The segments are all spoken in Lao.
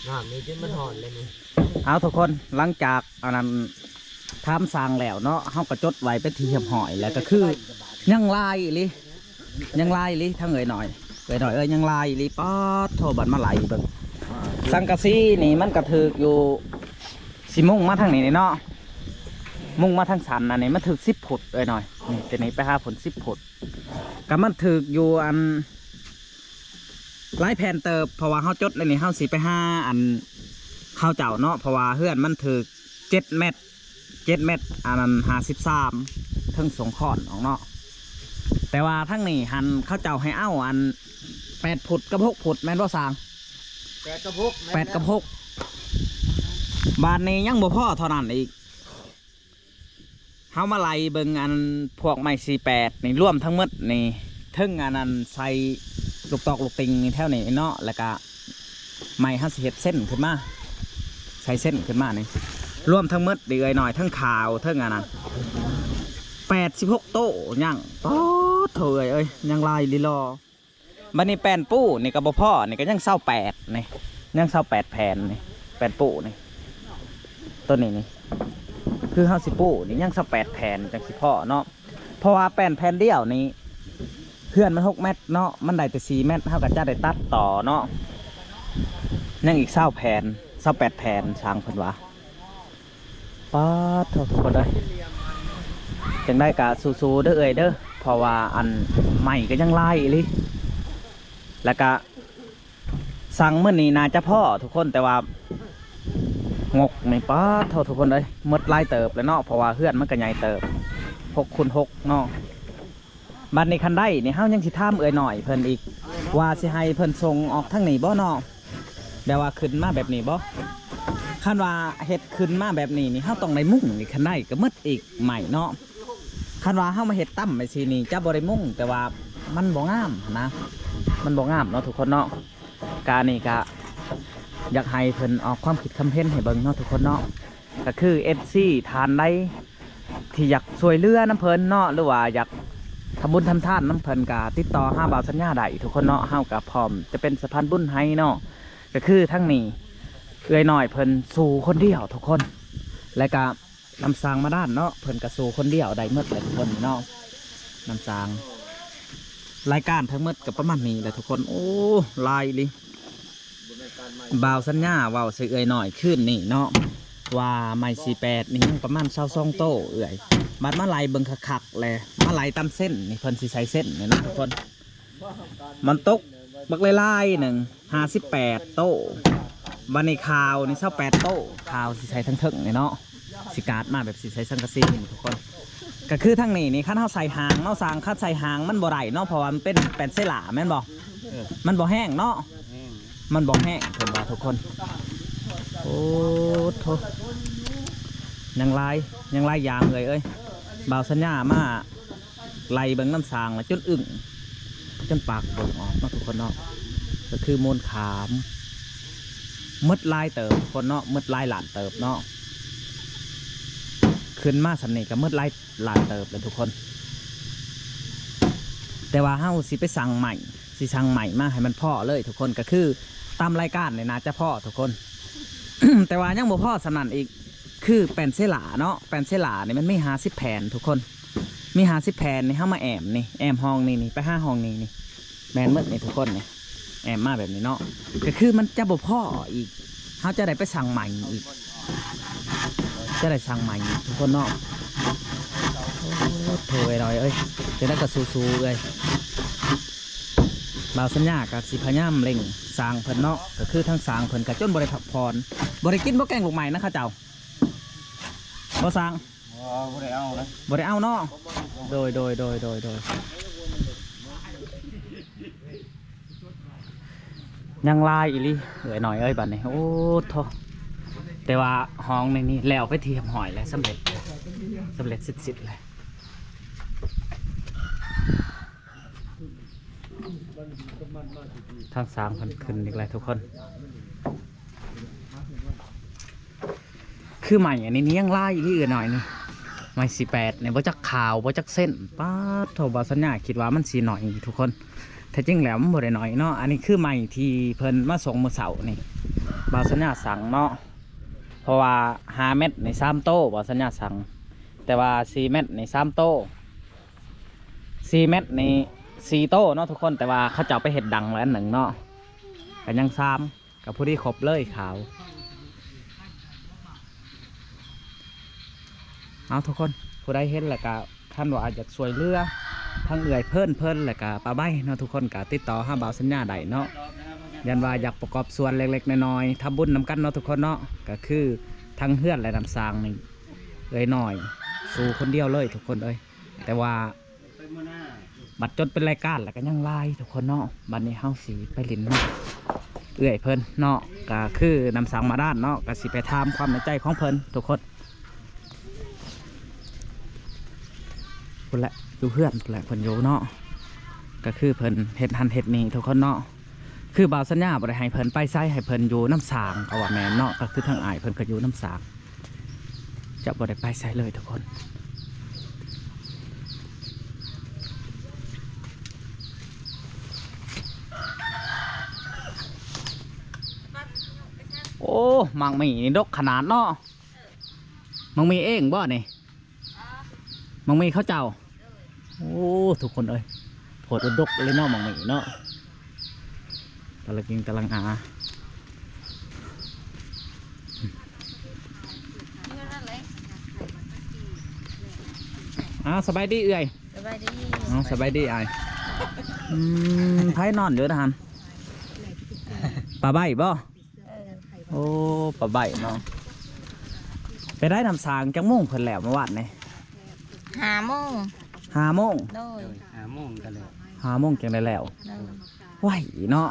ນ້ຳນີ້ຈົນມັນຮ້ອນແລ້ວນີ້. ເອົາທຸກຄົນ ຫຼັງຈາກອັນນັ້ນ ຖາມຊ່າງແລ້ວເນາະ ເຮົາກໍຈົດໄວ້ເປັນທີ່ຮຽບຮ້ອຍ ແລ້ວກໍຄືຍັງຫຼາຍອີ່ຫຼີ ຍັງຫຼາຍອີ່ຫຼີ ທັງເອື້ອຍນ້ອຍ ເອື້ອຍນ້ອຍເອີຍ ຍັງຫຼາຍອີ່ຫຼີ. ປາດໂທ ບັດມາໄລ່ເບິ່ງ ສັງກະສີນີ້ມັນກໍຖືກຢູ່ ຊິມຸ່ງມາທາງນີ້ເນາະ ມຸ່ງມາທາງສັນອັນນີ້ ມັນຖືກສິບຟຸດເອື້ອຍນ້ອຍ ນີ້ ແຕ່ນີ້ໄປຫາພຸ້ນສິບຟຸດ ກໍມັນຖືກຢູ່ອັນ ຫຼາຍແຜ່ນເຕີບ ເພາະວ່າເຮົາຈົດໃນນີ້ ເຮົາຊິໄປຫາອັນເຂົາເຈົ້າເນາະ ເພາະວ່າເຮືອນມັນຖືກເຈັດແມັດ ເຈັດແມັດ ອັນນັ້ນຫ້າສິບສາມ ເທິງສອງຄ້ອນອອກເນາະ. ແຕ່ວ່າທາງນີ້ຫັ້ນ ເຂົາເຈົ້າໃຫ້ເອົາອັນແປດຟຸດກັບຫົກຟຸດ ແມ່ນບໍ່ຊ່າງ? ແປດກັບຫົກ ແມ່ນແລ້ວ ແປດກັບຫົກ ບາດນີ້ຍັງບໍ່ພໍເທົ່ານັ້ນອີກ. ເຮົາມາໄລ່ເບິ່ງອັນພວກໄມ້ສີ່ແປດນີ້ ລວມທັງໝົດນີ້ ເຖິງອັນນັ້ນໃສ່ລູກຕອກລູກຕິ່ງນີ້ແຖວນີ້ເນາະ ແລ້ວກະໄມ້ເຮົາຊິເຮັດເສັ້ນຂຶ້ນມາ ໃສ່ເສັ້ນຂຶ້ນມານີ້ ລວມທັງໝົດນີ້ເອື້ອຍນ້ອຍ ທັງຂາວ ທັງອັນນັ້ນ ແປດສິບຫົກໂຕຍັງ. ປາດໂທເອື້ອຍເອີຍ ຍັງຫຼາຍອີ່ຫຼີຫຼໍ. ບັດນີ້ແປ້ນປູນີ້ກໍບໍ່ພໍ ນີ້ກໍຍັງຊາວແປດນີ້ ຍັງຊາວແປດແຜ່ນນີ້ ແປ້ນປູນີ້ ໂຕນີ້ນີ້ ຄືເຮົາຊິປູນີ້ຍັງຊາວແປດແຜ່ນຈັ່ງຊິພໍເນາະ ເພາະວ່າແປ້ນແຜ່ນດຽວນີ້ ເຮືອນມັນຫົກແມັດເນາະ ມັນໄດ້ແຕ່ສີ່ແມັດ ເຮົາກໍຈະໄດ້ຕັດຕໍ່ເນາະ. ຍັງອີກຊາວແຜ່ນ ຊາວແປດແຜ່ນ ຊ່າງເພິ່ນວ່າ. ປາດໂທ ທຸກຄົນເອີຍ ຈັ່ງໃດກໍສູ້ໆເດີເອື້ອຍເດີ ເພາະວ່າອັນໄມ້ກໍຍັງຫຼາຍອີ່ຫຼີ ແລ້ວກະສັ່ງມື້ນີ້ໜ້າຈະພໍທຸກຄົນ ແຕ່ວ່າງົກນີ້ ປາດໂທ ທຸກຄົນເອີຍ ໝົດຫຼາຍເຕີບແລ້ວເນາະ ເພາະວ່າເຮືອນມັນກໍໃຫຍ່ເຕີບ ຫົກຄູນຫົກເນາະ. ບັດນີ້ຄັນໄດ້ນີ້ ເຮົາຍັງຊິຖາມເອື້ອຍນ້ອຍເພິ່ນອີກ ວ່າຊິໃຫ້ເພິ່ນສົ່ງອອກທາງນີ້ບໍ່ເນາະ ແບບວ່າຂຶ້ນມາແບບນີ້ບໍ່? ຄັນວ່າເຮັດຂຶ້ນມາແບບນີ້ນີ້ ເຮົາຕ້ອງໄດ້ມຸງອີກ ຄັນໄດ້ກໍໝົດອີກໄມ້ເນາະ. ຄັນວ່າເຮົາມາເຮັດຕ່ຳໄປຊີ້ນີ້ ຈະບໍ່ໄດ້ມຸງ ແຕ່ວ່າມັນບໍ່ງາມນະ ມັນບໍ່ງາມເນາະທຸກຄົນເນາະ. ກະອັນນີ້ກະຢາກໃຫ້ເພິ່ນອອກຄວາມຄິດຄຳເຫັນໃຫ້ເບິ່ງເນາະທຸກຄົນເນາະ. ກໍຄືເອັຟຊີທ່ານໃດທີ່ຢາກຊ່ວຍເຫຼືອນຳເພິ່ນເນາະ ຫຼືວ່າຢາກທຳບຸນທຳທານນຳເພິ່ນ ກໍຕິດຕໍ່ຫາບ່າວສັນຍາໄດ້ທຸກຄົນເນາະ. ເຮົາກໍພ້ອມຈະເປັນສະພານບຸນໃຫ້ເນາະ. ກໍຄືທາງນີ້ເອື້ອຍນ້ອຍເພິ່ນສູ້ຄົນດຽວທຸກຄົນ ແລະກະ ນຳຊ່າງມາດ້ານເນາະ ເພິ່ນກະສູ້ຄົນດຽວໄດ້ໝົດແຫຼະທຸກຄົນເນາະ. ນຳຊ່າງ ລາຍການທັງໝົດກະປະມານນີ້ແຫຼະທຸກຄົນ. ໂອ້ ຫຼາຍອີ່ຫຼີ. ບ່າວສັນຍາເວົ້າໃສ່ເອື້ອຍນ້ອຍຄືນນີ້ເນາະ ວ່າໄມ້ສີ່ແປດນີ້ຍັງປະມານຊາວສອງໂຕເອື້ອຍ. ບັດມາໄລ່ເບິ່ງຄັກໆແຫຼະ ມາໄລ່ຕາມເສັ້ນນີ້ ເພິ່ນຊິໃສ່ເສັ້ນນີ້ເນາະທຸກຄົນ. ມັນຕົກບັກຫຼາຍໆໜຶ່ງ ຫ້າສິບແປດໂຕ. ບັດນີ້ຄາວນີ້ຊາວແປດໂຕ. ຄາວຊິໃສ່ເທິງໆນີ້ເນາະ ຊິກາດມາແບບຊິໃສ່ສັງກະສີນີ້ທຸກຄົນ. ກໍຄືທາງນີ້ນີ້ ຄັນເຮົາໃສ່ຫາງເນາະ ສ້າງ ຄັນໃສ່ຫາງມັນບໍ່ໄດ້ເນາະ ເພາະວ່າມັນເປັນແປ້ນເຊລາແມ່ນບໍ່? ເອີ ມັນບໍ່ແຫ້ງເນາະ ແຫ້ງ ມັນບໍ່ແຫ້ງເພິ່ນວ່າທຸກຄົນ. ໂອ້ໂທ ຍັງຫຼາຍ ຍັງຫຼາຍຢ່າງເອື້ອຍເອີຍ. ບ່າວສັນຍາມາ ໄລ່ເບິ່ງນຳຊ່າງລະຈົນອຶ້ງ ຈົນປາກເບິ່ງອອກເນາະທຸກຄົນເນາະ. ກໍຄືມູນຄ່າໝົດຫຼາຍເຕີບທຸກຄົນເນາະ ໝົດຫຼາຍລ້ານເຕີບເນາະ. ຂຶ້ນມາສ່ຳນີ້ກໍໝົດຫຼາຍລ້ານເຕີບແລ້ວທຸກຄົນ. ແຕ່ວ່າເຮົາຊິໄປສັ່ງໃໝ່ ຊິສັ່ງໃໝ່ມາໃຫ້ມັນພໍເລີຍທຸກຄົນ. ກໍຄືຕາມລາຍການນີ້ໜ້າຈະພໍທຸກຄົນ ແຕ່ວ່າຍັງບໍ່ພໍສ່ຳນັ້ນອີກ. ຄືແປ້ນເຊລາເນາະ ແປ້ນເຊລານີ້ມັນມີຫ້າສິບແຜ່ນທຸກຄົນ. ມີຫ້າສິບແຜ່ນນີ້ ເຮົາມາແອ້ມນີ້ ແອ້ມຫ້ອງນີ້ນີ້ ໄປຫາຫ້ອງນີ້ນີ້ ແມ່ນໝົດນີ້ທຸກຄົນນີ້. ແອ້ມມາແບບນີ້ເນາະ ກໍຄືມັນຈະບໍ່ພໍອີກ ເຮົາຈະໄດ້ໄປສັ່ງໃໝ່ອີກ ຈະໄດ້ສັ່ງໃໝ່ອີກທຸກຄົນເນາະ. ໂອ້ໂທເອື້ອຍນ້ອຍເອີຍ ຈັ່ງໃດກໍສູ້ໆເອື້ອຍ. ບ່າວສັນຍາກໍຊິພະຍາຍາມເລັ່ງຊ່າງເພິ່ນເນາະ. ກໍຄືທາງຊ່າງເພິ່ນກໍຈົນບໍ່ໄດ້ພັກຜ່ອນ ບໍ່ໄດ້ກິນບໍ່ແກງລູກໄມ້ນະເຂົາເຈົ້າ ບໍ່ຊ່າງ? ບໍ່ ບໍ່ໄດ້ເອົານະ ບໍ່ໄດ້ເອົາເນາະ. ໂດຍ ໂດຍ ໂດຍ ໂດຍ ໂດຍ. ຍັງຫຼາຍອີ່ຫຼີເອື້ອຍນ້ອຍເອີຍບັດນີ້. ໂອ້ໂທ ແຕ່ວ່າຫ້ອງໃນນີ້ແລ້ວໄປທີ່ຮຽບຮ້ອຍແລ້ວ ສຳເລັດ ສຳເລັດສິດໆແລ້ວ. ທາງຊ່າງເພິ່ນຂຶ້ນອີກແລ້ວທຸກຄົນ. ຄືໄມ້ອັນນີ້ນີ້ຍັງຫຼາຍອີ່ຫຼີເອື້ອຍນ້ອຍນີ້ ໄມ້ສີ່ແປດນີ້ ບໍ່ຈັກຂາວບໍ່ຈັກເສັ້ນ. ປາດໂທ ບ່າວສັນຍາຄິດວ່າມັນຊິໜ້ອຍທຸກຄົນ ແທ້ຈິງແລ້ວມັນບໍ່ໄດ້ໜ້ອຍເນາະ. ອັນນີ້ຄືໄມ້ທີ່ເພິ່ນມາສົ່ງມື້ເຊົ້ານີ້ ບ່າວສັນຍາສັ່ງເນາະ ເພາະວ່າຫ້າແມັດນີ້ສາມໂຕ ບ່າວສັນຍາສັ່ງ ແຕ່ວ່າສີ່ແມັດນີ້ສາມໂຕ ສີ່ແມັດນີ້ສີ່ໂຕເນາະທຸກຄົນ ແຕ່ວ່າເຂົາເຈົ້າໄປເຮັດດັງແລ້ວອັນໜຶ່ງເນາະ ກໍຍັງສາມ ກໍພໍດີຄົບເລີຍຂາວ. ເອົາທຸກຄົນ ຜູ້ໃດເຫັນແລ້ວກໍ ຄັນວ່າຢາກຊ່ວຍເຫຼືອທັງເອື້ອຍເພິ່ນ ເພິ່ນ ແລ້ວກະປ້າໃບເນາະ ທຸກຄົນກະຕິດຕໍ່ຫາບ່າວສັນຍາໄດ້ເນາະ ຢ້ານວ່າຢາກປະກອບສ່ວນເລັກໆນ້ອຍໆ ທຳບຸນນຳກັນເນາະ ທຸກຄົນເນາະ ກະຄືທັງເຮືອນ ແລະ ນ້ຳສ້າງນີ້ ເອື້ອຍນ້ອຍສູ້ຄົນດຽວເລີຍ ທຸກຄົນເອີຍ ແຕ່ວ່າບັດຈົດເປັນລາຍການແລ້ວກະຍັງຫຼາຍ ທຸກຄົນເນາະ ບັດນີ້ເຮົາຊິໄປຫຼິ້ນນຳເອື້ອຍເພິ່ນເນາະ ກະຄືນ້ຳສ້າງບາດານເນາະ ກະຊິໄປຖາມຄວາມໃນໃຈຂອງເພິ່ນ ທຸກຄົນ. ພຸ້ນແຫຼະ ຢູ່ເຮືອນພຸ້ນແຫຼະ ເພິ່ນຢູ່ເນາະ ກໍຄືເພິ່ນເຮັດຫັ້ນເຮັດນີ້ທຸກຄົນເນາະ ຄືບ່າວສັນຍາບໍ່ໄດ້ໃຫ້ເພິ່ນໄປໃສ ໃຫ້ເພິ່ນຢູ່ນຳສ້າງ ກໍວ່າແມ່ນເນາະ ກໍຄືທາງອ້າຍເພິ່ນກໍຢູ່ນຳສ້າງ ຈະບໍ່ໄດ້ໄປໃສເລີຍທຸກຄົນ. ໂອ້ ໝາກໝີ່ນີ້ດົກຂະໜາດເນາະ ໝາກໝີ່ເອງບໍ່ນີ້? ໝາກໝີ່ເຂົາເຈົ້າ ໂອ້ ທຸກຄົນເອີຍ ໂພດອຸດົກເລີຍເນາະ ໝາກໝີ່ເນາະ ຕະລະກິງຕະລະງາ. ອ້າວ ສະບາຍດີເອື້ອຍ. ສະບາຍດີ. ອ້າວ ສະບາຍດີອ້າຍ. ອືມ ໃຜນອນຢູ່ຫັ້ນ? ປ້າໃບບໍ່? ເອີ ໂອ້ ປ້າໃບເນາະ. ໄປໄດ້ນ້ຳສ້າງຈັກໂມງເພິ່ນແລ້ວເມື່ອວານນີ້? ຫ້າໂມງ. ຫ້າໂມງ? ໂດຍ ໂດຍ ຫ້າໂມງກໍແລ້ວ. ຫ້າໂມງຈັ່ງໄດ້ແລ້ວ. ໂດຍ ໄວເນາະ.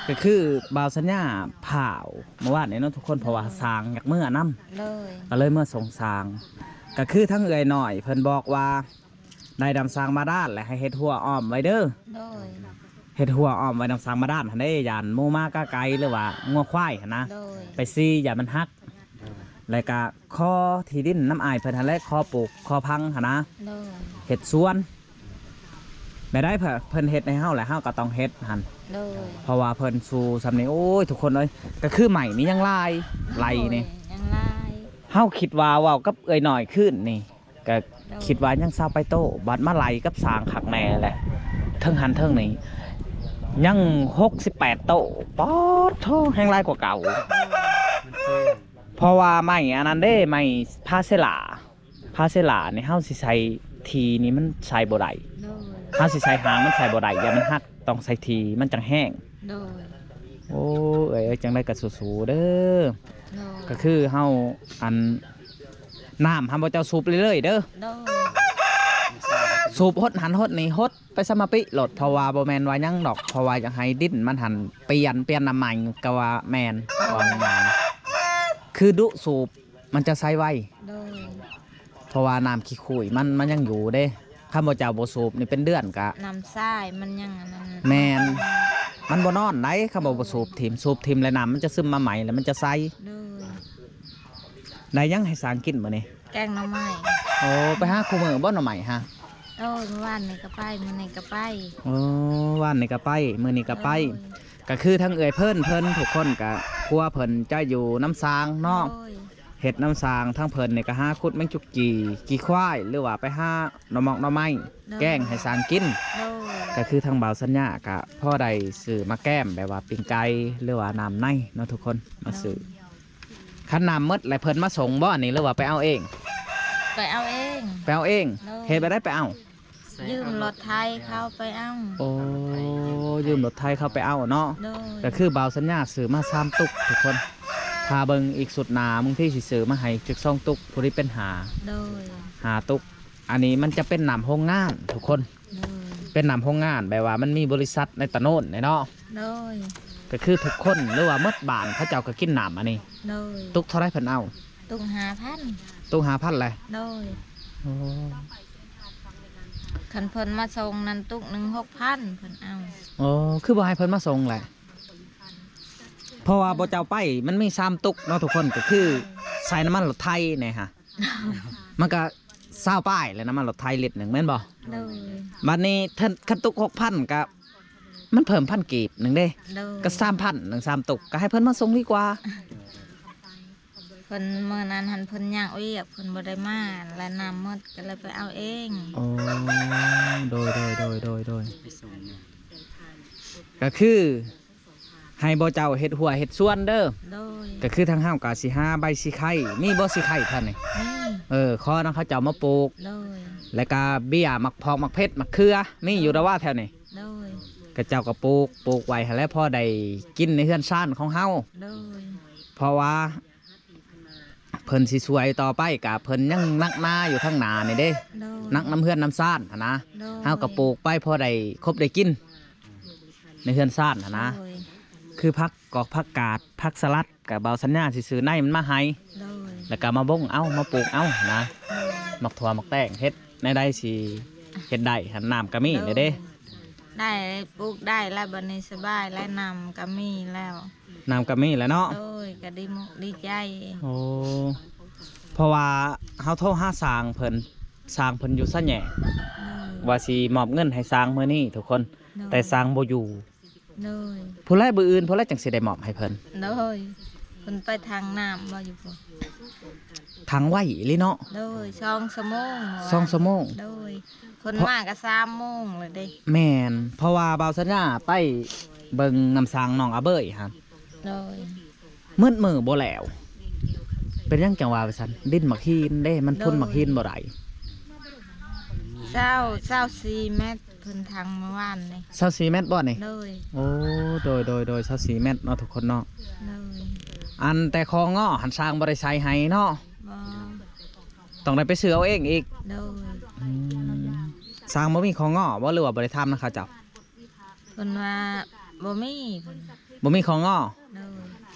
ກໍຄືບ່າວສັນຍາພ້າວເມື່ອວານນີ້ເນາະທຸກຄົນ ເພາະວ່າ ໂດຍ ສ້າງຢາກເມືອນຳ. ໂດຍ ກໍເລີຍເມືອສົ່ງສ້າງ. ກໍຄືທາງເອື້ອຍນ້ອຍເພິ່ນບອກວ່າ ໄດ້ນ້ຳສ້າງບາດານແລ້ວ ໃຫ້ເຮັດຮົ້ວອ້ອມໄວ້ເດີ. ໂດຍ ເຮັດຮົ້ວອ້ອມໄວ້ນ້ຳສ້າງບາດານຫັ້ນເດ້ ຢ້ານໝູໝາກາໄກ່ ຫຼືວ່າງົວຄວາຍຫັ້ນນະ ໂດຍ ໄປຊີ ຢ້ານມັນຫັກ. ແລ້ວກະຂໍທີ່ດິນນຳອ້າຍເພິ່ນຫັ້ນແຫຼະ ຂໍປູກຂໍຝັງຫັ້ນນະ. ໂດຍ ເຮັດສວນ ແບບໃດ ເພິ່ນເຮັດໃຫ້ເຮົາແລ້ວ ເຮົາກໍຕ້ອງເຮັດຫັ້ນ. ໂດຍ ເພາະວ່າເພິ່ນສູ້ຊ່ຳນີ້ ໂອ້ຍ ທຸກຄົນເອີຍ ກໍຄືໄມ້ນີ້ຍັງຫຼາຍ ໄລ່ນີ້ ໂດຍ ຍັງຫຼາຍ. ເຮົາຄິດວ່າເວົ້າກັບເອື້ອຍນ້ອຍຄືນນີ້ ກໍ ໂດຍ ຄິດວ່າຍັງຊາວປາຍໂຕ ບັດມາໄລ່ກັບສ້າງຄັກແນ່ແຫຼະ ເທິງຫັ້ນເທິງນີ້ຍັງຫົກສິບແປດໂຕ. ປາດໂທ້ ແຮ່ງຫຼາຍກວ່າເກົ່າ. ເພາະວ່າໄມ້ອັນນັ້ນເດ້ ໄມ້ພາເຊລາ ພາເຊລານີ້ ເຮົາຊິໃສ່ຖີ່ນີ້ມັນໃສ່ບໍ່ໄດ້. ໂດຍ ເຮົາຊິໃສ່ຫາງມັນໃສ່ບໍ່ໄດ້ ຢ້ານມັນຫັກ ຕ້ອງໃສ່ຖີ່ມັນຈັ່ງແຮງ. ໂດຍ ໂອ້ ເອີຍ ເອີຍ ຈັ່ງໃດກໍສູ້ໆເດີ. ໂດຍ ກໍຄືເຮົາ ອັນ ນ້ຳຫັ້ນບໍ່ເຈົ້າສູບເລື້ອຍໆເດີ. ໂດຍ ສູບຫົດຫັ້ນຫົດນີ້ ຫົດໄປສະມາປິໂລດ ເພາະວ່າບໍ່ແມ່ນວ່າຫຍັງດອກ ເພາະວ່າຢາກໃຫ້ດິນມັນຫັ້ນປ່ຽນ ປ່ຽນນ້ຳໃໝ່ກໍວ່າແມ່ນ. ໂດຍ ວ່າງ່າຍໆ ຄືດຸສູບ ມັນຈະໃສໄວ. ໂດຍ ເພາະວ່ານ້ຳຂີ້ຂຸຍມັນ ມັນຍັງຢູ່ເດ້. ຄັນບໍ່ເຈົ້າບໍ່ສູບນີ້ເປັນເດືອນກະ ນ້ຳຊາຍມັນຍັງອັນນັ້ນ. ແມ່ນ ມັນບໍ່ນອນໃດ ຄັນບໍ່ ບໍ່ສູບຖິ້ມ ສູບຖິ້ມແລ້ວນ້ຳມັນຈະຊຶມມາໃໝ່ ແລ້ວມັນຈະໃສ. ໂດຍ ໄດ້ຫຍັງໃຫ້ຊ້າງກິນມື້ນີ້? ແກງໜໍ່ໄມ້. ໂອ້ ໄປຫາຄູ່ມື້ບໍ່ໜໍ່ໄມ້ຫະ? ໂດຍ ມື້ວານນີ້ກໍໄປ ມື້ນີ້ກໍໄປ. ໂອ້ ວານນີ້ກໍໄປ ມື້ນີ້ກໍໄປ. ໂດຍ ກໍຄືທັງເອື້ອຍເພິ່ນ ເພິ່ນທຸກຄົນກໍ ຄົວເພິ່ນຈະຢູ່ນຳຊ້າງເນາະ. ໂດຍ ເຮັດນຳຊ້າງ ທັງເພິ່ນນີ້ກໍຫາຂຸດແມງຈຸກຈີ່ ຂີ້ຄວາຍ ຫຼືວ່າໄປຫາໜໍ່ໝອກໜໍ່ໄມ້ ໂດຍ ແກງໃຫ້ຊ້າງກິນ. ໂດຍ ກໍຄືທາງບ່າວສັນຍາກໍພໍໄດ້ຊື້ມາແກ້ມ ແບບວ່າປີ້ງໄກ່ ຫຼືວ່ານ້ຳໃນເນາະທຸກຄົນ ມາຊື້. ໂດຍ ຄັນນ້ຳໝົດແລ້ວເພິ່ນມາສົ່ງບໍ່ນີ້ ຫຼືວ່າໄປເອົາເອງ? ໄປເອົາເອງ. ໄປເອົາເອງ. ໂດຍ ເຮັດແບບໃດໄປເອົາ? ຢືມລົດໄຖເຂົາໄປເອົາ. ໂອ້ ຢືມລົດໄຖເຂົາໄປເອົາເນາະ. ໂດຍ ກໍຄືບ່າວສັນຍາຊື້ມາສາມຕຸກທຸກຄົນ ຖ້າເບິ່ງອີກຊຸດໜ້າ ບາງທີຊິຊື້ມາໃຫ້ຈັກສອງຕຸກ ພໍດີເປັນຫ້າ. ໂດຍ ຫ້າຕຸກ. ອັນນີ້ມັນຈະເປັນນ້ຳໂຮງງານທຸກຄົນ. ໂດຍ ເປັນນ້ຳໂຮງງານ ແບບວ່າມັນມີບໍລິສັດໃນຕະໂນນນີ້ເນາະ. ໂດຍ ກໍຄືທຸກຄົນ ຫຼືວ່າໝົດບ້ານເຂົາເຈົ້າກໍກິນນ້ຳອັນນີ້. ໂດຍ ຕຸກເທົ່າໃດເພິ່ນເອົາ? ຕຸກຫ້າພັນ. ຕຸກຫ້າພັນແຫຼະ. ໂດຍ ໂອ້ ຄັນເພິ່ນມາສົ່ງນັ້ນ ຕຸກໜຶ່ງຫົກພັນເພິ່ນເອົາ. ໂອ້ ຄືບໍ່ໃຫ້ເພິ່ນມາສົ່ງແຫຼະ? ເພາະວ່າບໍ່ເຈົ້າໄປ ມັນມີສາມຕຸກເນາະທຸກຄົນ ກໍຄືໃສ່ນ້ຳມັນລົດໄຖແດ່ຫະ ມັນກໍຊາວປາຍແຫຼະ ນ້ຳມັນລົດໄຖລິດໜຶ່ງແມ່ນບໍ່? ໂດຍ ບັດນີ້ຄັນ ຄັນຕຸກຫົກພັນກໍ ມັນເພີ່ມພັນກີບໜຶ່ງເດ້ ໂດຍ ກໍສາມພັນໜຶ່ງ ສາມຕຸກ ກໍໃຫ້ເພິ່ນມາສົ່ງດີກວ່າ. ເພິ່ນ ມື້ນັ້ນຫັ້ນເພິ່ນຍາກວຽກ ເພິ່ນບໍ່ໄດ້ມາ ແລະນ້ຳໝົດ ກໍເລີຍໄປເອົາເອງ. ໂອ້ ໂດຍ ໂດຍ ໂດຍ ໂດຍ ໂດຍ ໄປສົ່ງ ກໍຄື ໃຫ້ບໍ່ເຈົ້າເຮັດຮົ້ວເຮັດສວນເດີ. ໂດຍ ກໍຄືທາງເຮົາກໍຊິຫາໃບສີໄຄ ມີບໍ່ສີໄຄທ່ານນີ້? ມີ. ເອີ ຂໍນຳເຂົາເຈົ້າມາປູກ. ໂດຍ ແລ້ວກໍເບ້ຍ ໝາກພອກ ໝາກເຜັດ ໝາກເຂືອ ມີຢູ່ລະວ່າແຖວນີ້? ໂດຍ ເຂົາເຈົ້າກໍປູກ ປູກໄວ້ຫັ້ນແຫຼະ ພໍໄດ້ກິນໃນເຮືອນຊານຂອງເຮົາ. ໂດຍ ເພາະວ່າ ເພິ່ນຊິຊ່ວຍຕໍ່ໄປ ກະເພິ່ນຍັງໜັກໜາຢູ່ທາງໜ້ານີ້ເດ້. ໂດຍ ໜັກນຳເຮືອນນຳຊານຫັ້ນນະ. ໂດຍ ເຮົາກໍປູກໄປພໍໄດ້ຄົບໄດ້ກິນໃນເຮືອນຊານຫັ້ນນະ. ໂດຍ ຄືຜັກກອກ ຜັກກາດ ຜັກສະຫຼັດ ກະບ່າວສັນຍາຊິຊື້ໃນມັນມາໃຫ້. ໂດຍ ແລ້ວກະມາບົງເອົາ ມາປູກເອົານະ. ໂດຍ ໝາກຖົ່ວໝາກແຕງ ເຮັດແນວໃດຊິເຮັດໄດ້ຫັ້ນ ນ້ຳກະມີແລ້ວເດ້. ໂດຍ ໄດ້ ປູກໄດ້ແລ້ວ ບັດນີ້ສະບາຍແລ້ວ ນ້ຳກະມີແລ້ວ. ນ້ຳກໍມີແຫຼະເນາະ. ໂດຍ ກໍດີມຸກດີໃຈ. ໂອ້ ເພາະວ່າເຮົາໂທຫາຊ່າງເພິ່ນ ຊ່າງເພິ່ນຢູ່ຊະແຫຍະ ໂດຍ ວ່າຊິມອບເງິນໃຫ້ຊ່າງມື້ນີ້ທຸກຄົນ. ໂດຍ ແຕ່ຊ່າງບໍ່ຢູ່. ໂດຍ ຜູ້ໃດມື້ອື່ນຜູ້ໃດຈັ່ງຊິໄດ້ມອບໃຫ້ເພິ່ນ. ໂດຍ ເພິ່ນໄປຖັງນ້ຳບໍ່ຢູ່ພຸ້ນ ຖັງໄວອີ່ຫຼີເນາະ. ໂດຍ ສອງຊົ່ວໂມງ ສອງຊົ່ວໂມງ. ໂດຍ ເພິ່ນມາກໍສາມໂມງແລ້ວເດ້. ແມ່ນ ເພາະວ່າບ່າວສັນຍາໄປເບິ່ງນ້ຳສ້າງໜອງອາເບີຍຫັ້ນ. ໂດຍ ໝົດມື້ບໍ່ແລ້ວ. ເປັນຫຍັງຈັ່ງວ່າວ່າຊັ້ນ? ດິນໝາກຫີນເດ້ ມັນ ໂດຍ ພຸ້ນໝາກຫີນບໍ່ໄດ້. ຊາວ ຊາວສີ່ແມັດ ເພິ່ນຖັງເມື່ອວານນີ້. ຊາວສີ່ແມັດບໍ່ນີ້? ໂດຍ ໂອ້ ໂດຍ ໂດຍ ໂດຍ ຊາວສີ່ແມັດເນາະທຸກຄົນເນາະ. ໂດຍ ອັນແຕ່ຂອງງໍຫັ້ນຊ່າງບໍ່ໄດ້ໃສ່ໃຫ້ເນາະ. ບໍ່ ຕ້ອງໄດ້ໄປຊື້ເອົາເອງອີກ. ໂດຍ ອືມ ຊ່າງບໍ່ມີຂອງງໍບໍ່ ຫຼືວ່າບໍ່ໄດ້ຖາມນຳເຂົາເຈົ້າ? ເພິ່ນວ່າບໍ່ມີ ເພິ່ນ ບໍ່ມີຂອງງໍ. ໂດ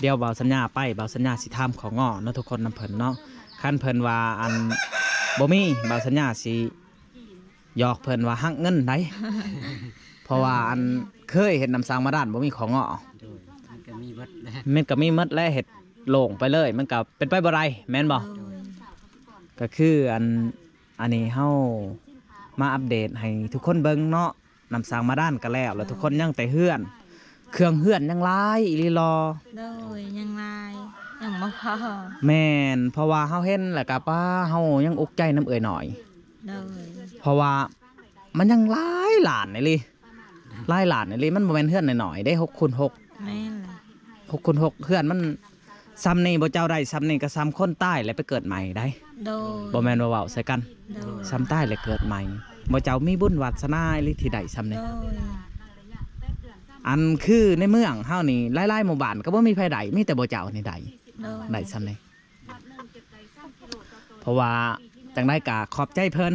ຍ ດຽວບ່າວສັນຍາໄປ ບ່າວສັນຍາຊິຖາມຂອງງໍເນາະທຸກຄົນນຳເພິ່ນເນາະ. ຄັນເພິ່ນວ່າ ອັນ ບໍ່ມີ ບ່າວສັນຍາຊິຫຍອກເພິ່ນວ່າຫັກເງິນໃດ. ເພາະວ່າ ອັນ ເຄີຍເຮັດນ້ຳສ້າງບາດານບໍ່ມີຂອງງໍ. ໂດຍ ມັນກໍມີເບິດແຫຼະ ມັນກໍມີໝົດແຫຼະ ເຮັດໂລ່ງໄປເລີຍ ມັນກໍເປັນໄປບໍ່ໄດ້ແມ່ນບໍ່? ໂດຍ ກໍຄື ອັນ ອັນນີ້ເຮົາມາອັບເດດໃຫ້ທຸກຄົນເບິ່ງເນາະ. ນ້ຳສ້າງບາດານກໍແລ້ວ ແລ້ວທຸກຄົນຍັງແຕ່ເຮືອນ ເຄື່ອງເຮືອນຍັງຫຼາຍອີ່ຫຼີຫຼໍ. ໂດຍ ຍັງຫຼາຍ ຍັງບໍ່ພໍ. ແມ່ນ ເພາະວ່າເຮົາເຫັນແລ້ວກໍ ປ້າ ເຮົາຍັງອຸກໃຈນຳເອື້ອຍນ້ອຍ. ໂດຍ ເພາະວ່າມັນຍັງຫຼາຍລ້ານອີ່ຫຼີ ຫຼາຍລ້ານອີ່ຫຼີ ມັນບໍ່ແມ່ນເຮືອນນ້ອຍໆເດ້ ຫົກຄູນຫົກ. ແມ່ນແຫຼະ ຫົກຄູນຫົກ ເຮືອນມັນ ຊ່ຳນີ້ ບໍ່ເຈົ້າໄດ້ຊ່ຳນີ້ກໍຊ່ຳຄົນຕາຍແລ້ວໄປເກີດໃໝ່ໄດ໋. ໂດຍ ບໍ່ແມ່ນວ່າເວົ້າໃສ່ກັນ. ໂດຍ ຊ່ຳຕາຍແລ້ວເກີດໃໝ່ ບໍ່ເຈົ້າມີບຸນວາດສະໜາອີ່ຫຼີທີ່ໄດ້ຊ່ຳນີ້. ໂດຍ ອັນຄືໃນເມືອງເຮົານີ້ ຫຼາຍໆໝູ່ບ້ານກໍບໍ່ມີໃຜໄດ້ ມີແຕ່ບໍ່ເຈົ້ານີ້ໄດ້. ໂດຍ ໄດ້ຊ່ຳນີ້ ເພາະວ່າຈັ່ງໃດກໍຂອບໃຈເພິ່ນ.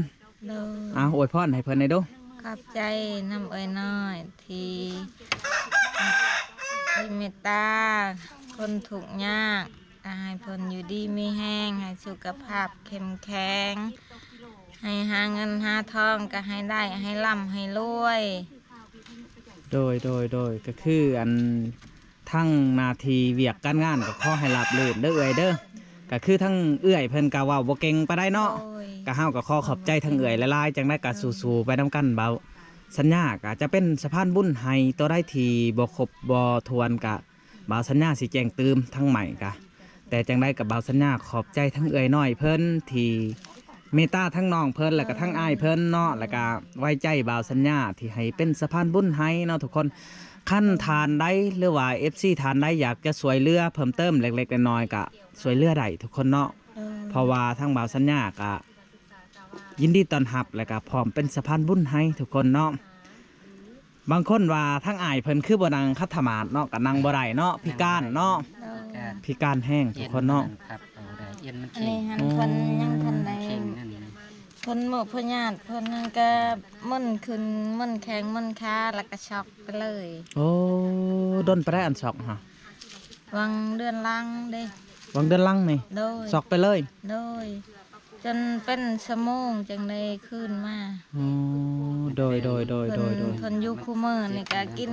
ໂດຍ ເອົາ ອວຍພອນໃຫ້ເພິ່ນແດ່ດູ. ຂອບໃຈນຳເອື້ອຍນ້ອຍທີ່ ທີ່ເມດຕາຄົນທຸກຍາກ ກໍໃຫ້ເພິ່ນຢູ່ດີມີແຮງ ໃຫ້ສຸຂະພາບເຂັ້ມແຂງ ໃຫ້ຫາເງິນຫາທອງກໍໃຫ້ໄດ້ ໃຫ້ລ່ຳໃຫ້ລວຍ. ໂດຍ ໂດຍ ໂດຍ ກໍຄື ອັນ ທັງໜ້າທີ່ວຽກການງານກໍຂໍໃຫ້ລາບລື່ນເດີເອື້ອຍເດີ. ກໍຄືທັງເອື້ອຍເພິ່ນກໍເວົ້າບໍ່ເກັ່ງປານໃດເນາະ. ໂດຍ ກໍເຮົາກໍຂໍຂອບໃຈທັງເອື້ອຍຫຼາຍໆ ຈັ່ງໃດກໍສູ້ໆໄປນຳກັນ. ບ່າວສັນຍາກໍຈະເປັນສະພານບຸນໃຫ້ ຕົວໃດທີ່ບໍ່ຄົບບໍ່ຖ້ວນກໍບ່າວສັນຍາຊິແຈ້ງຕື່ມທາງໃໝ່. ກໍແຕ່ຈັ່ງໃດກໍບ່າວສັນຍາຂອບໃຈທັງເອື້ອຍນ້ອຍເພິ່ນທີ່ ເມດຕາທັງນ້ອງເພິ່ນ ແລ້ວກໍທັງອ້າຍເພິ່ນເນາະ ແລ້ວກໍໄວ້ໃຈບ່າວສັນຍາທີ່ໃຫ້ເປັນສະພານບຸນໃຫ້ເນາະທຸກຄົນ. ຄັນທ່ານໃດ ຫຼືວ່າເອັຟຊີທ່ານໃດຢາກຈະຊ່ວຍເຫຼືອເພີ່ມເຕີມເລັກໆນ້ອຍໆ ກໍຊ່ວຍເຫຼືອໄດ້ທຸກຄົນເນາະ. ໂດຍ ເພາະວ່າທາງບ່າວສັນຍາກໍຍິນດີຕ້ອນຮັບ ແລ້ວກໍພ້ອມເປັນສະພານບຸນໃຫ້ທຸກຄົນເນາະ. ບາງຄົນວ່າທາງອ້າຍເພິ່ນຄືບໍ່ນັ່ງຂັດສະມາດເນາະ ກໍນັ່ງບໍ່ໄດ້ເນາະ ພິການເນາະ. ໂດຍ ພິການແຮງທຸກຄົນເນາະ. ພັບເອົາໄດ້ ເອັນມັນ ອັນ ເຄັ່ງ ນີ້ຫັ້ນ ໂອ້ ເພິ່ນຍັງທັນໄດ້ ເຄັ່ງນັ້ນ ເພິ່ນໝູພະຍາດ ເພິ່ນນັ້ນກໍມຶນຂຶ້ນ ມຶນແຂ້ງ ມຶນຂາ ແລ້ວກໍຊັອກໄປເລີຍ. ໂອ້ ດົນປານໃດອັນຊັອກຫະ? ຫວ່າງເດືອນຫຼັງເດ້. ຫວ່າງເດືອນຫຼັງນີ້? ໂດຍ ຊັອກໄປເລີຍ? ໂດຍ ຈົນເປັນຊົ່ວໂມງຈັ່ງໄດ້ຄືນມາ. ອໍ ໂດຍ ໂດຍ ໂດຍ ເພິ່ນ ໂດຍ ໂດຍ ເພິ່ນຢູ່ຄູ່ມື້ນີ້ກໍກິນ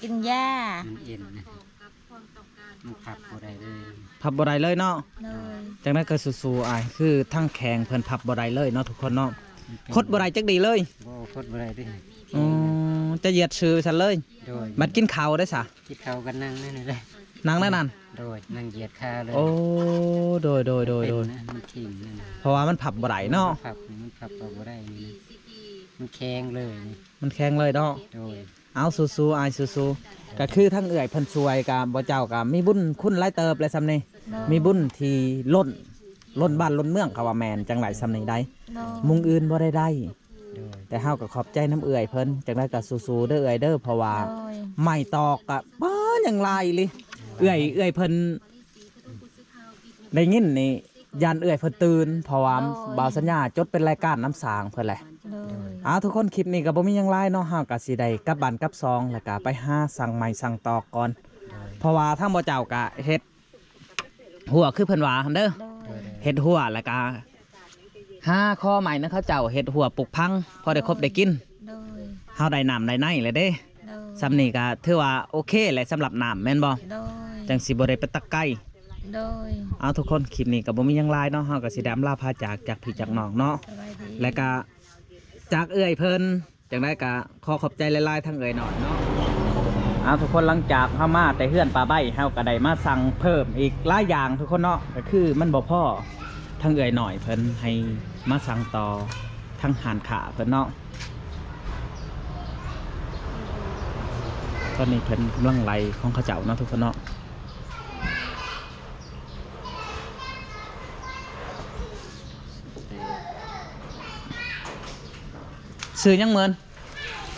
ກິນຢາ ມັນເອັນ ມັນພັບບໍ່ໄດ້ເລີຍ ພັບບໍ່ໄດ້ເລີຍເນາະ. ໂດຍ ຈັ່ງໃດກໍສູ້ໆອ້າຍ ຄືທາງແຂ້ງເພິ່ນພັບບໍ່ໄດ້ເລີຍເນາະທຸກຄົນເນາະ. ມັນເປັນ ຄົດບໍ່ໄດ້ຈັກດີເລີຍ. ບໍ່ ຄົດບໍ່ໄດ້ເດ້. ອໍ ຈະຢຽດຊື່ໄປຊັ້ນເລີຍ. ໂດຍ. ບັດກິນເຂົ້າໄດ້ຊະ? ກິນເຂົ້າກໍນັ່ງນັ້ນແຫຼະ. ນັ່ງແນວນັ້ນ? ໂດຍ. ນັ່ງຢຽດຂາເລີຍ. ໂອ້ ໂດຍໆໆໆ. ມັນເປັນນະ ມັນທິ່ງນັ້ນນະ. ເພາະວ່າມັນພັບບໍ່ໄດ້ເນາະ. ມັນພັບ ມັນພັບກໍບໍ່ໄດ້ນີ້ນະ. ມັນແຂງເລີຍນີ້. ມັນແຂງເລີຍເນາະ. ໂດຍ. ເອົາ ສູ້ໆ ອ້າຍ ສູ້ໆ. ກໍຄືທາງເອື້ອຍເພິ່ນຊ່ວຍ ກໍບໍ່ເຈົ້າກໍມີບຸນຄຸນຫຼາຍເຕີບແຫຼະຊ່ຳນີ້. ໂດຍ. ມີບຸນທີ່ລົ້ນ ລົ້ນບ້ານລົ້ນເມືອງ ເຂົາວ່າແມ່ນ ຈັ່ງໄດ້ຊ່ຳນີ້ໄດ໋. ໂດຍ. ມຸງອື່ນບໍ່ໄດ້ໄດ້. ໂດຍ. ແຕ່ເຮົາກໍຂອບໃຈນຳເອື້ອຍເພິ່ນ ຈັ່ງໃດກໍສູ້ໆເດີເອື້ອຍເດີ ເພາະວ່າ ໂດຍ ໄມ້ຕອກກໍ ປ້າ ຍັງຫຼາຍອີ່ຫຼີ. ເອື້ອຍ ເອື້ອຍເພິ່ນໄດ້ຍິນນີ້ ຢ້ານເອື້ອຍເພິ່ນຕື່ນ ເພາະວ່າ ໂດຍ ບ່າວສັນຍາຈົດເປັນລາຍການນຳສ້າງເພິ່ນແຫຼະ. ໂດຍ. ເອົາ ທຸກຄົນ ຄລິບນີ້ກໍບໍ່ມີຫຍັງຫຼາຍເນາະ ເຮົາກໍຊິໄດ້ກັບບ້ານກັບຊ່ອງ ແລ້ວກໍໄປຫາສັ່ງໄມ້ສັ່ງຕອກກ່ອນ. ໂດຍ. ເພາະວ່າທາງບໍ່ເຈົ້າກໍເຮັດ ຮົ້ວຄືເພິ່ນວ່າຫັ້ນເດີ. ໂດຍ. ເຮັດຮົ້ວ ແລ້ວກະຫາຂໍໄມ້ນຳເຂົາເຈົ້າເຮັດຮົ້ວປຸກຝັງ ພໍໄດ້ຄົບໄດ້ກິນ. ໂດຍ. ເຮົາໄດ້ນ້ຳໄດ້ໃນແລ້ວເດ້. ໂດຍ. ຊ່ຳນີ້ກະຖືວ່າໂອເຄແຫຼະ ສຳລັບນ້ຳແມ່ນບໍ່? ໂດຍ. ຈັ່ງຊິບໍ່ໄດ້ໄປຕັກໄກ. ໂດຍ. ເອົາ ທຸກຄົນ ຄລິບນີ້ກໍບໍ່ມີຫຍັງຫຼາຍເນາະ ເຮົາກໍຊິໄດ້ອຳລາພາຈາກ ຈາກພີ່ຈາກນ້ອງເນາະ. ສະບາຍດີ. ແລ້ວກະຈາກເອື້ອຍເພິ່ນ ຈັ່ງໃດກໍຂໍຂອບໃຈຫຼາຍໆ ທາງເອື້ອຍນ້ອຍເນາະ. ເອົາ ທຸກຄົນ ຫຼັງຈາກເຮົາມາແຕ່ເຮືອນປ່າໃບ ເຮົາກໍໄດ້ມາສັ່ງເພີ່ມອີກຫຼາຍຢ່າງ ທຸກຄົນເນາະ ກໍຄືມັນບໍ່ພໍ ທາງເອື້ອຍນ້ອຍເພິ່ນໃຫ້ມາສັ່ງຕໍ່ທາງຮ້ານຄ້າເພິ່ນເນາະ. ຕອນນີ້ເພິ່ນກຳລັງໄລ່ຂອງເຂົາເຈົ້າເນາະ ທຸກຄົນເນາະ. ຊື່ຫຍັງເມີນ?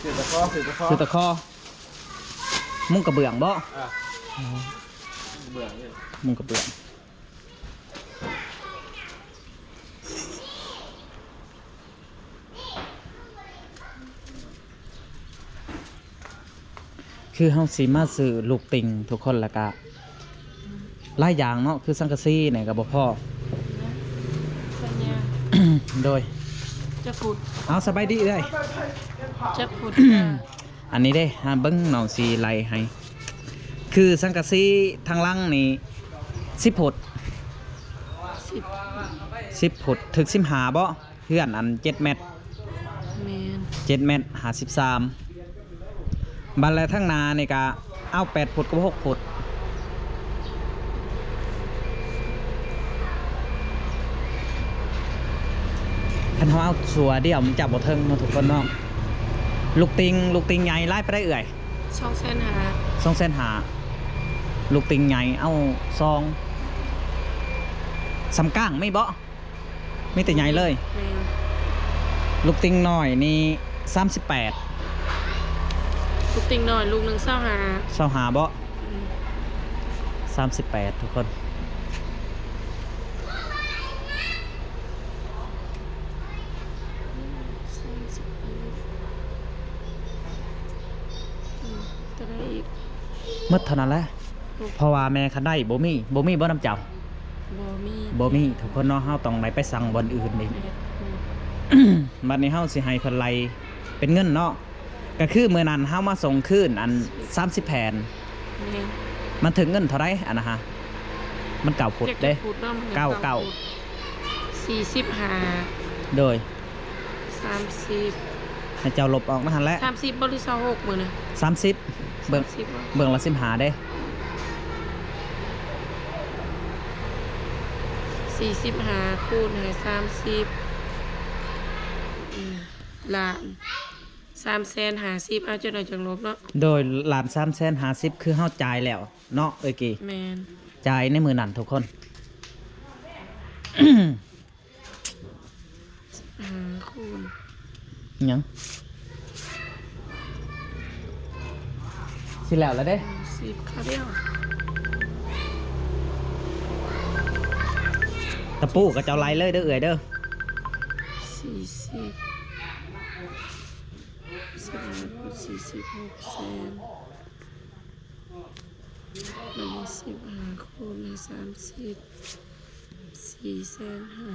ຊື່ຕະຄໍ ຊື່ຕະຄໍ ຊື່ຕະຄໍ. ມຸງກະເບື້ອງບໍ? ອ່າ ເບື້ອງນີ້ ມຸງກະເບື້ອງ. ຄືເຮົາຊິມາຊື້ລູກຕິ່ງທຸກຄົນ ແລ້ວກະຫຼາຍຢ່າງເນາະ ຄືສັງກະສີນີ້ກໍບໍ່ພໍ. ສັນຍາ ໂດຍ. ຈັກຟຸດ? ເອົາ ສະບາຍດີເອື້ອຍ. ຈັກຟຸດ? ອັນນີ້ເດ້ ຫາເບິ່ງ ນ້ອງຊິໄລ່ໃຫ້ ຄືສັງກະສີທາງຫຼັງນີ້ ສິບຟຸດ ສິບ ສິບຟຸດ ຖືກສິບຫ້າບໍ? ເຮືອນອັນເຈັດແມັດ ແມ່ນ ເຈັດແມັດຫ້າສິບສາມ. ບັດແລ້ວທາງໜ້ານີ້ກະເອົາແປດຟຸດກັບຫົກຟຸດ. ຄັນເຮົາເອົາຊົ່ວດຽວມັນຈະບໍ່ເຖິງເນາະ ທຸກຄົນເນາະ. ລູກຕິ່ງ ລູກຕິ່ງໃຫຍ່ຫຼາຍປານໃດເອື້ອຍ? ສອງແສນຫ້າ ສອງແສນຫ້າ. ລູກຕິ່ງໃຫຍ່ເອົາສອງ ສ່ຳກາງມີບໍ? ມີແຕ່ໃຫຍ່ເລີຍ. ແມ່ນ. ລູກຕິ່ງນ້ອຍນີ້ສາມສິບແປດ. ລູກຕິ່ງນ້ອຍລູກໜຶ່ງຊາວຫ້າ. ຊາວຫ້າບໍ? ອືມ. ສາມສິບແປດ ທຸກຄົນ. ສາມສິບແປດ. ອືມ ຕົວໃດອີກ? ໝົດເທົ່ານັ້ນແຫຼະ. ເພາະວ່າແມ່ຄັນໄດ້ບໍ່ມີ ບໍ່ມີບໍ່ນຳເຈົ້າ? ບໍ່ມີ ບໍ່ມີ ທຸກຄົນເນາະ. ເຮົາຕ້ອງໄດ້ໄປສັ່ງບ່ອນອື່ນອີກ. ບັດນີ້ເຮົາຊິໃຫ້ເພິ່ນໄລ່ເປັນເງິນເນາະ. ກໍຄືມື້ນັ້ນເຮົາມາສົ່ງຄືນອັນສາມສິບແຜ່ນ. ແມ່ນ. ມັນຖືກເງິນເທົ່າໃດອັນນະຮະ? ມັນເກົ້າຟຸດເດ້. ເກົ້າ ເກົ້າ ສີ່ສິບຫ້າ. ໂດຍ. ສາມສິບ ໃຫ້ເຈົ້າລົບອອກນະຫັ້ນແຫຼະ. ສາມສິບບໍ່ ຫຼື ຊາວຫົກມື້ນະ? ສາມສິບ. ເບິ່ງ ສາມສິບບໍ່? ເບິ່ງລະສິບຫ້າເດ້. ສີ່ສິບຫ້າ ຄູນໃຫ້ສາມສິບ ອືມ ລ້ານສາມແສນຫ້າສິບ. ເອົາ ເຈົ້າໜ້ອຍຈັ່ງລົບເນາະ. ໂດຍ ລ້ານສາມແສນຫ້າສິບ ຄືເຮົາຈ່າຍແລ້ວເນາະ ເອີຍກີ. ແມ່ນ. ຈ່າຍໃນມື້ນັ້ນທຸກຄົນ. ຫ້າຄູນ ຫຍັງ? ຊິແລ້ວລະເດ້. ສິບ ຄາວດຽວ. ຕະປູກໍເຈົ້າໄລ່ເລີຍເດີເອື້ອຍເດີ. ສີ່ສິບ ສິບຫ້າຄູນ ສີ່ສິບ ຫົກແສນ. ບັດນີ້ ສິບຫ້າ ຄູນໃຫ້ ສາມສິບ ສີ່ແສນຫ້າ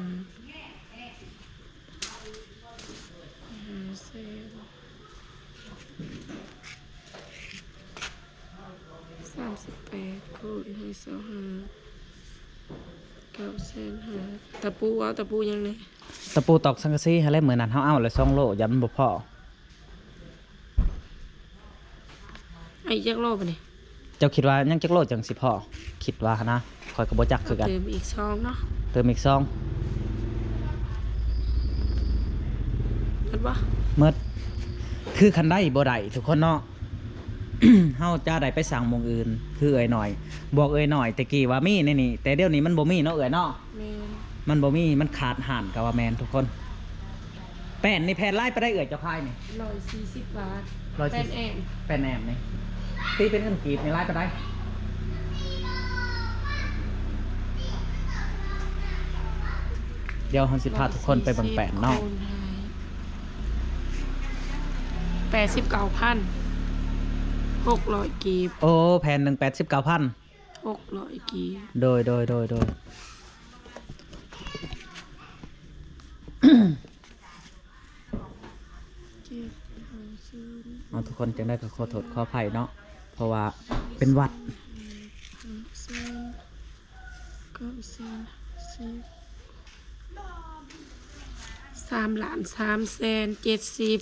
ຫ້າແສນ ສາມສິບແປດ ຄູນໃຫ້ ຊາວຫ້າ ເກົ້າແສນຫ້າ. ຕະປູ ເອົາຕະປູຫຍັງແດ່? ຕະປູຕອກສັງກະສີຫັ້ນແຫຼະ. ມື້ນັ້ນເຮົາເອົາແລ້ວສອງໂລ ຢ້ານມັນບໍ່ພໍ. ອີກຈັກໂລບາດນີ້? ເຈົ້າຄິດວ່າຍັງຈັກໂລຈັ່ງຊິພໍ? ຄິດວ່າຫັ້ນນະ ຂ້ອຍກໍບໍ່ຈັກຄືກັນ. ເຕີມອີກສອງເນາະ. ເຕີມອີກສອງ. ໝົດບໍ່? ໝົດ. ຄືຄັນໄດ້ບໍ່ໄດ້ທຸກຄົນເນາະ ເຮົາຈະໄດ້ໄປສັ່ງໝ່ອງອື່ນ. ຄືເອື້ອຍນ້ອຍ ບອກເອື້ອຍນ້ອຍແຕ່ກີ້ວ່າມີໃນນີ້ ແຕ່ດຽວນີ້ມັນບໍ່ມີເນາະເອື້ອຍເນາະ. ແມ່ນ. ມັນບໍ່ມີ ມັນຂາດຮ້ານກໍວ່າແມ່ນທຸກຄົນ. ແປ້ນນີ້ແຜ່ນຫຼາຍປານໃດເອື້ອຍເຈົ້າຂາຍນີ້? ຮ້ອຍສີ່ສິບບາດ. ຮ້ອຍສີ່ສິບ ແປ້ນແອມ ແປ້ນແອມນີ້ ຕີເປັນເງິນກີບນີ້ຫຼາຍປານໃດ? ດຽວເຮົາຊິພາທຸກຄົນໄປເບິ່ງແປ້ນເນາະ. ແປດສິບເກົ້າພັນຫົກຮ້ອຍກີບ. ໂອ້ ແຜ່ນໜຶ່ງແປດສິບເກົ້າພັນຫົກຮ້ອຍກີບ. ໂດຍ ໂດຍ ໂດຍ ໂດຍ. ເອົາ ທຸກຄົນ ຈັ່ງໃດກໍຂໍໂທດຂໍອະໄພເນາະ ເພາະວ່າເປັນຫວັດ. ສາມລ້ານສາມແສນເຈັດສິບ.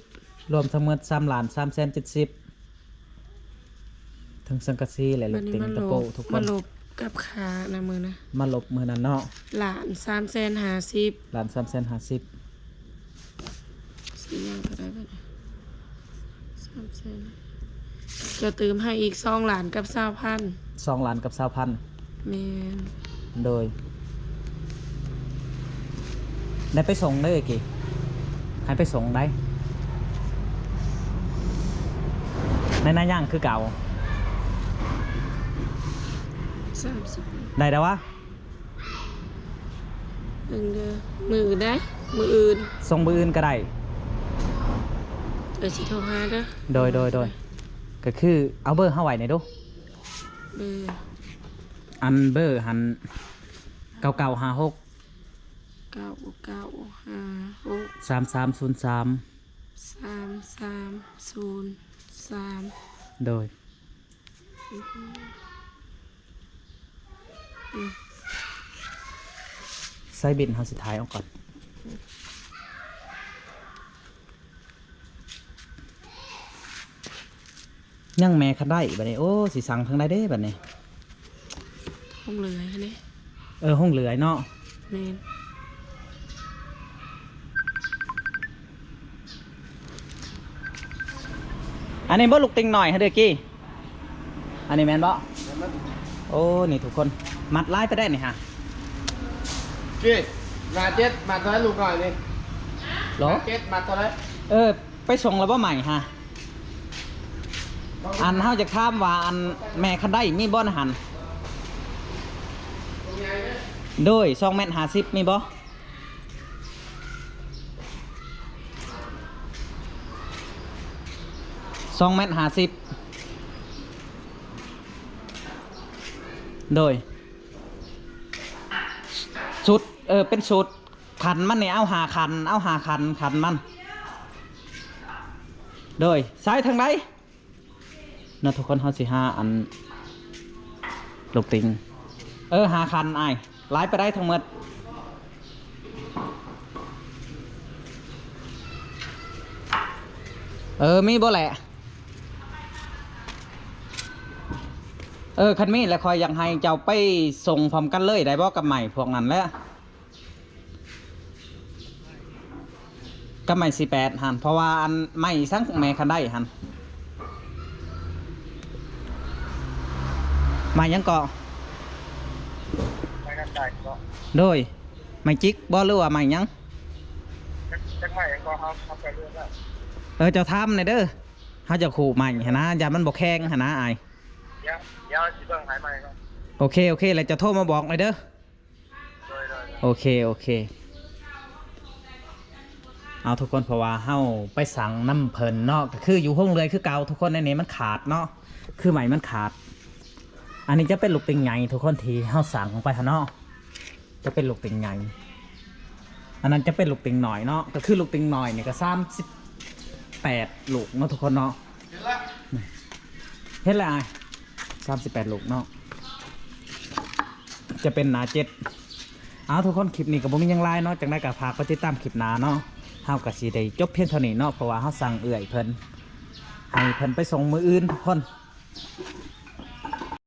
ລວມທັງໝົດສາມລ້ານສາມແສນເຈັດສິບ. ທັງສັງກະສີ ແລະ ລູກຕິ່ງ ຕະໂປ ທຸກຄົນ. ມາລົບກັບຄ່ານະມື້ນະ ມາລົບມື້ນັ້ນເນາະ. ລ້ານສາມແສນຫ້າສິບ. ລ້ານສາມແສນຫ້າສິບ. ຊິຍັງເທົ່າໃດບາດນີ້? ສາມແສນ. ຈະຕື່ມໃຫ້ອີກສອງລ້ານກັບຊາວພັນ. ສອງລ້ານກັບຊາວພັນ. ແມ່ນ. ໂດຍ ໄດ້ໄປສົ່ງເດີເອີຍກີ້ ໃຫ້ໄປສົ່ງໄດ້ ໃນນາຍາງຄືເກົ່າ. ສາມສິບ ໄດ້ແລ້ວວະ? ເບິ່ງເດີ ມື້ອື່ນໄດ້ ມື້ອື່ນ ສົ່ງມື້ອື່ນກໍໄດ້. ເອີ ຊິໂທຫາເດີ. ໂດຍ ໂດຍ ໂດຍ. ກໍຄືເອົາເບີເຮົາໄວ້ແດ່ດູ. ເບີ ອັນເບີຫັ້ນ ເກົ້າເກົ້າຫ້າຫົກ ເກົ້າເກົ້າຫ້າຫົກ ສາມສາມສູນສາມ ສາມສາມສູນສາມ. ໂດຍ. ອືມ ໃສ່ບິນເຮົາຊິຖ່າຍອອກກ່ອນ. ຍັງແມ່ຄັນໄດ້ບາດນີ້. ໂອ້ ຊິສັ່ງທາງໃດເດ້ບາດນີ້? ຫົງເຫຼືອຍເດ້. ເອີ ຫົງເຫຼືອຍເນາະ. ແມ່ນ. ອັນນີ້ບໍ່ ລູກຕິ່ງນ້ອຍຫັ້ນເດີກີ້? ອັນນີ້ແມ່ນບໍ່? ໂອ້ ນີ້ທຸກຄົນ ມັດຫຼາຍປານໃດນີ້ຫາ? ເຈັດ ມາເຈັດ ມາເທົ່າໃດລູກນ້ອຍນີ້? ເຈັດ ມາເທົ່າໃດ? ເອີ ໄປສົ່ງແລ້ວບໍ່ໃໝ່ຫາ? ອັນເຮົາຢາກຖາມວ່າ ອັນແມ່ຄັນໄດມີບໍ່ໃນຫັ້ນ? ໂດຍ ສອງແມັດຫ້າສິບ ມີບໍ່? ສອງແມັດຫ້າສິບ. ໂດຍ ຊຸດ ເອີ ເປັນຊຸດ. ຂັນມັນນີ້ເອົາຫ້າຂັນ ເອົາຫ້າຂັນ ຂັນມັນ. ໂດຍ ໃສ່ທາງໃດ? ເນາະ ທຸກຄົນ ເຮົາຊິຫາອັນລູກຕິ່ງ. ເອີ ຫ້າຂັນອ້າຍ. ຫຼາຍປານໃດທັງໝົດ? ເອີ ມີບໍ່ແຫຼະ? ເອີ ຄັນມີແລ້ວ ຂ້ອຍຢາກໃຫ້ເຈົ້າໄປສົ່ງພ້ອມກັນເລີຍໄດ້ບໍ່ ກັບໄມ້ພວກນັ້ນແຫຼະ? ກັບໄມ້ສີ່ແປດຫັ້ນ ເພາະວ່າອັນໄມ້ສັງແມ່ຄັນໄດຫັ້ນ ໄມ້ຫຍັງເກາະ? ໄມ້ຄັນໄດເກາະ. ໂດຍ ໄມ້ຈິກບໍ່ ຫຼືວ່າໄມ້ຫຍັງ? ຈັກ ຈັກໄມ້ຫຍັງເກາະ ເຮົາ ເຮົາໄປເລືອກແລ້ວ. ເອີ ເຈົ້າຖາມແດ່ເດີ ເຮົາຈະຂູດໄມ້ຫັ້ນນະ ຢ້ານມັນບໍ່ແຂງຫັ້ນນະອ້າຍ. ດຽວ ດຽວຊິເບິ່ງໃຫ້ໃໝ່ກ່ອນ. ໂອເຄ ໂອເຄ ແລ້ວເຈົ້າໂທມາບອກແດ່ເດີ. ໂດຍ ໂດຍ ໂດຍ. ໂອເຄ ໂອເຄ ເອົາທຸກຄົນ ເພາະວ່າເຮົາໄປສັ່ງນຳເພິ່ນເນາະ ກໍຄືຢູ່ໂຮງເລື່ອຍຄືເກົ່າທຸກຄົນ. ອັນນີ້ມັນຂາດເນາະ ຄືໄມ້ມັນຂາດ. ອັນນີ້ຈະເປັນລູກຕິ່ງໃຫຍ່ທຸກຄົນ ທີ່ເຮົາສັ່ງໄປຫັ້ນເນາະ ຈະເປັນລູກຕິ່ງໃຫຍ່. ອັນນັ້ນຈະເປັນລູກຕິ່ງນ້ອຍເນາະ ກໍຄືລູກຕິ່ງນ້ອຍນີ້ກໍສາມສິບແປດລູກເນາະທຸກຄົນເນາະ. ເຫັນແລ້ວອ້າຍ ສາມສິບແປດລູກເນາະ ຈະເປັນໜ້າເຈັດ. ເອົາ ທຸກຄົນ ຄລິບນີ້ກໍບໍ່ມີຫຍັງຫຼາຍເນາະ ຈັ່ງໃດກໍຝາກໄປຕິດຕາມຄລິບໜ້າເນາະ. ເຮົາກໍຊິໄດ້ຈົບພຽງເທົ່ານີ້ເນາະ ເພາະວ່າເຮົາສັ່ງເອື້ອຍເພິ່ນ ໃຫ້ເພິ່ນໄປສົ່ງມື້ອື່ນທຸກຄົນ.